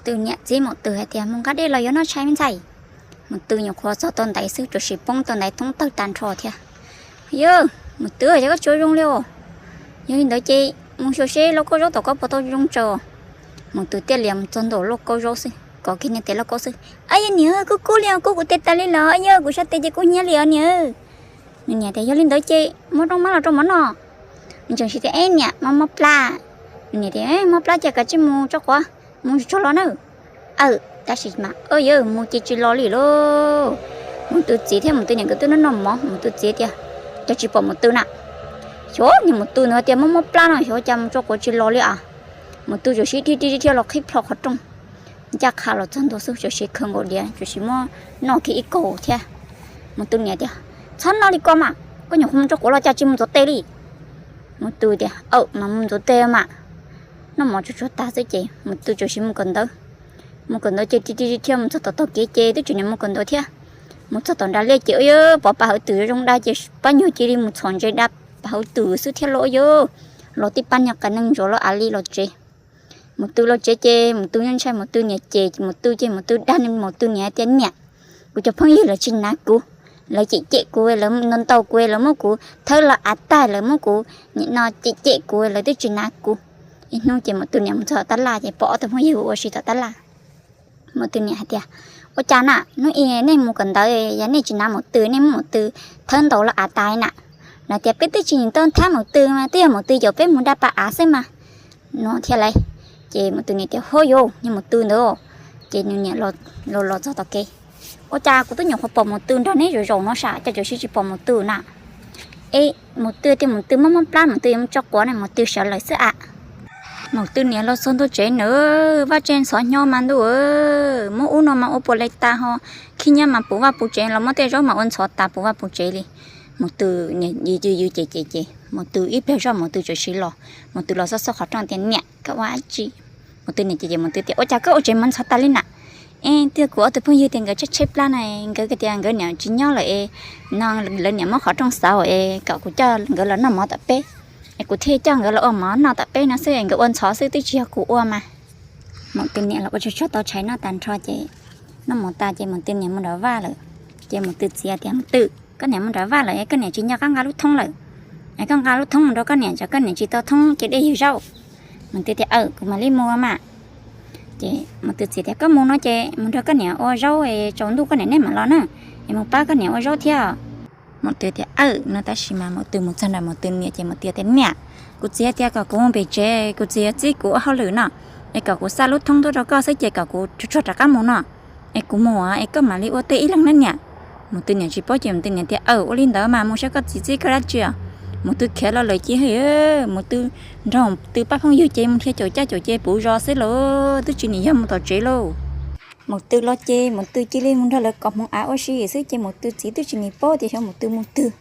Tw niam txib Maum Tw hais tias, Mus nqa dej los yuav noj tshais me ntxhais. Maum Tw nyuam qhuav txog tau ntaiv xwb, tsuas sis poob tau ntaiv thoob tawg tag nrho thiab. Yawg, Maum Tw, cas koj tsis ua zoo li os? Yog li ntawd ces mus xyuas seb lauj kaub zaub tom koj puas tau zoo tsaws. Maum Tw thiaj li mus txog ntua lauj kaub zaub xwb, kov kiag niag tes lauj kaub xwb. Ab yawg niam, kub kub li os, kub kuv tes tas li lawm, yawg, kuv sab tes ces kub hnyiab li os niam. Nws niam tias, Yog li ntawd ces muab rooj mab los rau mov noj. Nws tseem hais tias, Eb niam, mob mob plab. Nws niam tias, Mob plab ces kav tsij mus tso quav, mus tso los na. Aw, tab sis mas, yawg, mus ces tsis los li lauj. Maum Tw txiv thiab Maum Tw niam nkawd twb noj noj mov, Maum Tw txiv tias, Cas tsis pom Maum Tw na? Xyov niag Maum Tw ntawd tias mob mob plab no, xyov cas mus tso quav tsis los li as. Maum Tw tsuas sis dhia dhia dhia los qhib plho qhov rooj, ncaj qha los txog ntua xwb, tsuas sis khaws nkaus diav, tsuas sis muab noj kiag ib kaus thiab. Maum Tw niam tias, Txhob noj li ko mas, koj nyuam qhuav mus tso quav los cas tsis mus ntxuav tes li? Maum Tw tias, Aw, mas mus ntxuav tes mas. Noj mov tsuag tsuag tag xwb ces Maum Tw tsuas sis mus kawm ntawv. Mus kawm ntawv ces dhia dhia dhia mus txog tom tog kev ces twb tsis niam mus kawm ntawv thiab. Mus txog tom nram liaj ces ua yawg pom pas hauv twm zoo dag ces pab nyuag cia li mus txhom ntses da pas hauv twm xwb thiab lauj, ua yawg los tib pab niag qias neeg ntsuav los av li los tsev. Maum Tw los tsev ces Maum Tw ntshai Maum Tw niam ces Maum Tw ces Maum Tw dag Maum Tw niam tias, Niam, kuv cov phooj ywg lawv tsis hnav kuv, lawv cem cem kuv, lawv ntaus ntaus kuv, lawv muab kuv thawb los av tag, lawv muab kuv nim no cem cem kuv, lawv twb tsis hnav kuv. Ib hnub ces Maum Tw niam mus txog tom tab laj ces pom ob tug phooj ywg ua si tom tab laj. Maum Tw niam hais tias, Ua cas na, hnub ib nej mus kawm ntawv yog nej tsis hnav Maum Tw, nej muab Maum Tw thawb ntaus los av tas na? Lawv tias, Peb twb tsis nyiam tau thab Maum Tw mas, twb yog Maum Tw caum peb mus da pas av xwb mas, no thiab lauj. Ces Maum Tw niam tias, Ho yus, niag Maum Tw ntawd. Ces nws niam los los txog tom kev, Ua cas kuv twb nyuam qhuav pom Maum Tw nrog neb zaum zaum no sas, cas tsuas sis tsis pom Maum Tw na? Es Maum Tw tias Maum Tw mob mob plab, Maum Tw yuav mus tso quav na, Maum Tw sawv lawm xwb a. Maum Tw niam los txog ntua tsev na, vaj tse ntxhov hnyo mas ntuj, muab ub no mas ua puas li tas ho, khib nyiab mas puv vaj puv tsev los muab tej zaub mas ua ntxhov tas puv vaj puv tsev li. Maum Tw niam yws yws ces ces ces Maum Tw ib pliag zoj Maum Tw tsuas sis los, Maum Tw los xauj xauj qhov rooj tias, Niam, koj ua dab tsi? Maum Tw niam ces ces Maum Tw tias, Ua cas koj ua tsev mas ntxhov tas li na? Es twb kuv ob tug phooj ywg tias nkawd tshaib tshaib plab na, nkawd tias nkawd niam tsis nyob lawm es no lawv niam muab qhov rooj xauv es kom kuv coj nkawd los noj mov tom peb, es kuv thiaj coj nkawd los ua mov noj tom peb no xwb, nkawd ua ntxhov xwb twb tsis yog kuv ua mas. Maum Tw niam los ua tsuag tsuag tau tshais noj tag nrho ces noj mov tas ces Maum Tw niam mus nram vaj lawm. Ces Maum Tw txiv tias, Maum Tw, koj niam mus nram vaj lawm es koj niam tsis nco qab nqa lub thoob lawm, es koj nqa lub thoob mus rau koj niam, tsam koj niam tsis tau thoob cia dej yug zaub. Maum Tw tias, Aw, kuv mam li mus mas. Ces Maum Tw txiv tias, Koj mus no ces mus nrog koj niam ua zaub es tsaus ntuj koj niam neb mam los na, es mus pab koj niam ua zaub thiab. Maum Tw tias, Aw, no tab sis mas Maum Tw mus txog nram Maum Tw niam ces Maum Tw tias, Niam, kuv txiv tias kom kuv mus pem tsev, kuv txiv yuav txib kuv ua hauj lwm no, es kom kuv xa lub thoob tuaj rau koj xwb ces kom kuv tsuag tsuag rov qab mus no, es kuv mus es koj mam li ua teb ib leeg na niam. Maum Tw niam tsis paub ces Maum Tw niam tias, Aw, ua li ntawd mas mus saib koj txiv txib koj dab tsi os. Maum Tw khiav los lawm ces, Maum Tw nrog Maum Tw pab phooj ywg ces mus dhia caum caj caum ces puv zos xwb lauj, twb tsis nim yog mus tom tsev lauj. Maum Tw los ces Maum Tw cia li mus nrog lawv kov hmoov av ua si xwb ces Maum Tw txiv twb tsis nim paub tias xyov Maum Tw mus twg.